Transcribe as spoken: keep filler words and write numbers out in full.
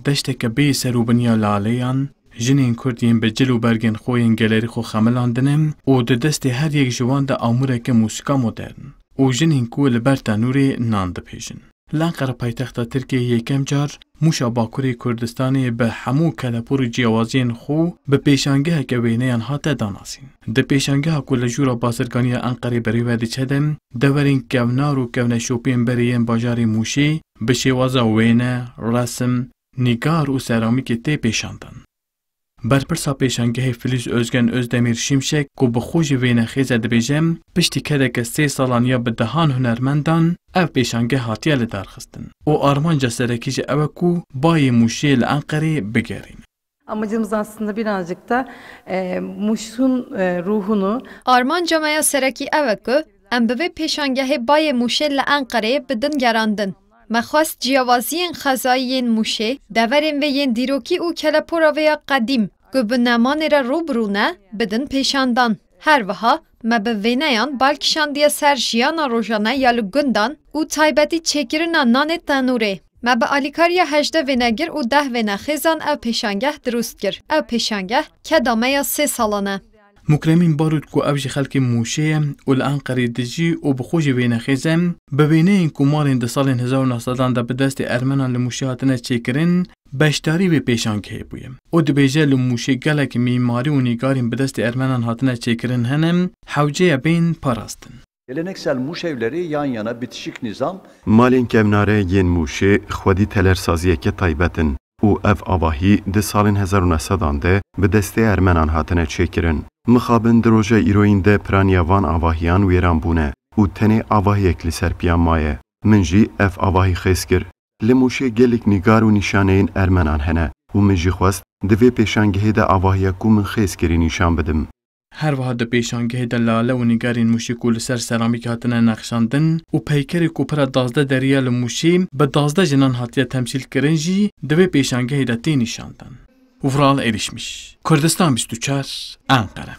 deşteke bê serûbiniya laleyan, jinên Kurd yên bi cil û bergên xwe yên gelerî xwe xemilandine û di destê her yek ji wan de amûreke mûsika modern û jinên ku li ber tenûrê nan dipêjin. Li Enqere paytexta Tirkiyeyê yekem car Mûşa Bakurê Kurdistanê bi hemû kelepûr û ciyawaziyên xwe bi pêşangeheke wêneyan hate danasîn. Di pêşangeha ku li jûra bazirganiya Enqerê bi rê ve diçe de, deverên kevnar û kevneşopiyên berê yên bajarê Mûşê bi şêwaza wêne, resim, nîgar û seramîkê tê pêşandan. Berpirsa pêşangehê Filîz Özgen Özdemir Şimşek ku bi xwe jî wênexêz e dibêje, piştî kedeke sê salan ya bi dehan hunermendan ev pêşangeh hatiye lidarxistin û armanca serekî jî ew e ku bayê Mûşê li Enqerê bigerîne. Amacımız aslında birazcık da e, Muş'un e, ruhunu Armanca me ya serekî ew e ku em bi vê pêşangehê bayê Mûşê li Enqereyê bidin gerandin. Me xwest ciyawaziyên xezayî yên Mûşê, deverên vê yên dîrokî û kelepora vê ya qedîm ku bi nemanê re rû bi rû ne, bidin pêşandan. Her wiha me bi wêneyan bal kişandiye ser jiyana rojane ya li gundan û taybetî çêkirina nanê tenûrê. Me bi alîkariya hejdeh wênegir û deh wênexêzan ev pêşangeh dirust kir. Ev pêşangeh keda me ya sê salan e. Mukremîn Barût ku ev jî xelkê Mûşê ye û li Enqerê dijî û bi xwe jî wênexêz e, bi wêneyên ku malên di salên hezar û neh sedan de bi destê Ermenan li Mûşê hatine çêkirin, beşdarî vê pêşangehê bûye û dibêje li Mûşê gelek mîmarî û nîgarên bi destê Ermenan hatine çêkirin hene, hewce ye bên parastin. Geleneksel Muş evleri yan yana bitişik nizam. Malên kevnare yên Mûşê xwedî telersaziyeke taybet in û ev avahî di salên hezar û neh sedan de bi destê Ermenan hatine çêkirin. Mixabin di roja îroyîn de piraniya van avahiyan wêran bûne û tenê avahiyek li ser piya maye. Min jî ev avahî xêz kir. Li Mûşê gelek nîgar û nîşaneyên Ermenan hene û min jî xwest di vê pêşangehê de avahiya ku min xêz kirî nîşan bidim. Her wiha di pêşangehê de lale û nîgarên Mûşê ku li ser seramîk hatine nexşandin û peykerê ku pira dazdeh derî ye li Mûşê bi dazdeh jinan hatiye temsîl kirin jî di vê pêşangehê de tê nîşandan. Vural Erişmiş, Kurdistan bîst û çar, Enqere.